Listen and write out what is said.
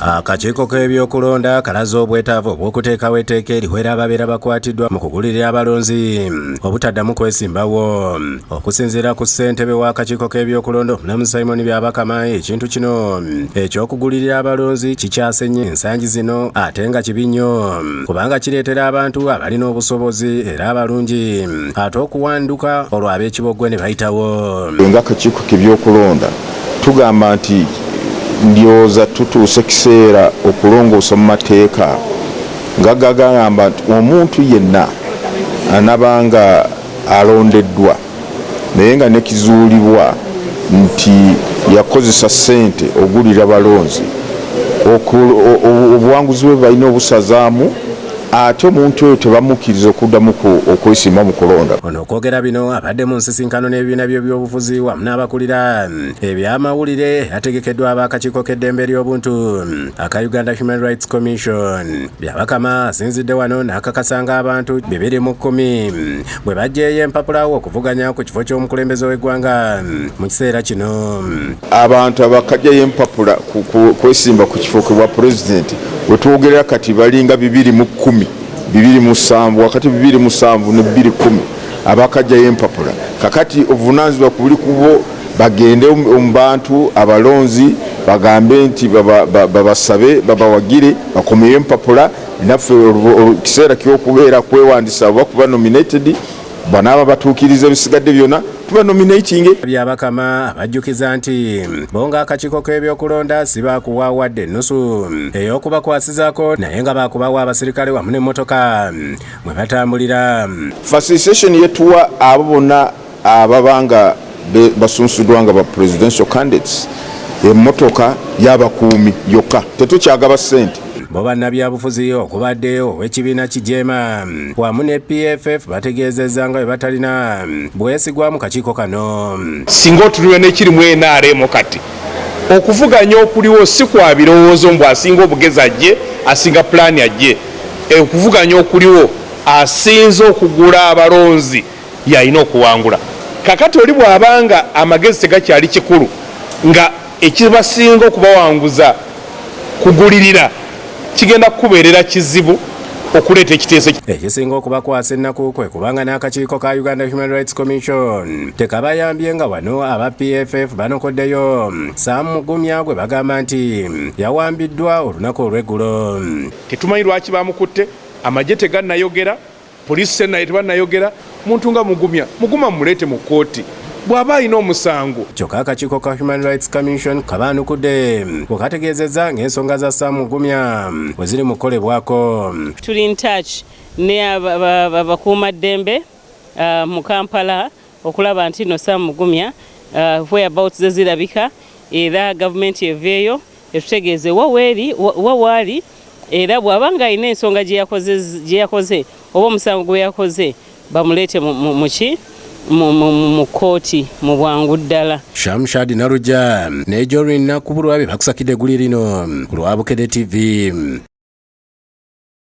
Akakiiko k'ebyokulonda kalaze obwetaavu obw'okuteekawo etteeka eriwera ababeera bakwatiddwa mu kugulirira abalonzi obutaddamu kwesimbawo. Okusinziira ku ssentebe w'akakiiko k'ebyokulonda Omulamuzi Simon Byabakama, ekintu kino eky'okugulirira abalonzi kikyase nnyo ensangi zino ate nga kibi nnyo kubanga kireetera abantu abalina obusobozi era abalungi ate okuwanduka olwo ab'ekibogwe ne bayitawo. Nga akakiiko k'ebyokulonda tugamba nti ndyoza tutuuse kiseera okulongoosa mu mateeka nga gagamba nti omuntu yenna anabanga alondeddwa naye nga nekizuulibwa nti yakozesa ssente ogulira balonzi, obuwanguzi bwe balina obusazaamu, ate omuntu oyo tebamukkiriza okuddamu okwesimba mu kulonda. Ono okwogera bino abadde mu nsisinkano n'ebibiina by'ebyobufuzi wamu n'abakulira ebyamawulire ategekeddwa ab'akakiiko k'eddembe ly'obuntu aka Uganda Human Rights Commission. Byabakama asinzidde wano n'akakasa ng'abantu 210 bwe baggyeeyo empapulawo okuvuganya ku kifo ky'omukulembeze w'eggwanga mu kiseera kino. Abantu abakajjayo empapula kwesimba ku kifo bwa pulezidenti wetwogerera kati balinga 210, 27, wakati 27 ne 210 abakajjayo empapula. Kakati obuvunanyizibwa ku buli kubo bagende mu bantu abalonzi bagambe nti babasabe babawagire bakomeyo empapula, naffe ekiseera kyokubeera kwewandisa oba kuba nominated banaaba batuukiriza ebisigadde byonna tuba nominating. Byabakama abajjukiza nti bo ng'akakiiko k'ebyokulonda si baakuwa wadde ennusu ey'okubakwasizaako, naye nga baakubawa abasirikale wamu n'emmotoka mwe batambulira. Facilitation yetuwa abo bonna ababanga basunsuddwa nga ba presidential candidates emmotoka y'abakuumi yokka, tetukyagaba ssente. Bo bannabyabufuzi okubadde ow'ekibiina kijeema wamu ne PFF bategeezezza nga bwe batalina bwesigwa mu kakiiko kano. Singa otunula n'ekirimu NRM kati, okuvuganya okuliwo si kwa birowoozo mbu asinga obugezi ajje, asinga pulaani ajje. Okuvuganya okuliwo, asinze okugula abalonzi yalina okuwangula. Kakati oli bw'abanga amagezi tegakyali kikulu, nga ekibasinga okubawanguza kugulirira, kigenda kukubeerera kizibu okuleeta ekiteeso. Ekisinga okubakwasa ennaku kwe kubanga n'akakiiko ka Uganda Human Rights Commission tekabayambye, nga wano aba PFF banokoddeyo Sam Mugumya gwe bagamba nti yawambiddwa olunaku olw'eggulo. Tetumanyi lwaki bamukutte, amagye tegannayogera, poliisi naye tebannayogera. Muntu nga Mugumya, Muguma mumuleete mu kkooti bw'aba alina omusango. Kyokka akakiiko ka Human Rights Commission kabaanukudde bwe kategeezezza ng'ensonga za Sam Mugumya bwe ziri mu kukolebwako. Tuli in touch ne abakuumaddembe mu Kampala okulaba nti no Sam Mugumya whereabouts ze zirabika, era gavumenti eveeyo etutegeeze wa waali, era bw'aba nga alina ensonga gye yakoze oba omusango gwe yakoze, bamuleete muki mu kkooti mu bwangu ddala. Shamshad Naluja ne Jorin Nakubulwa be bakusakidde eggulire lino ku lwa Bukedde TV.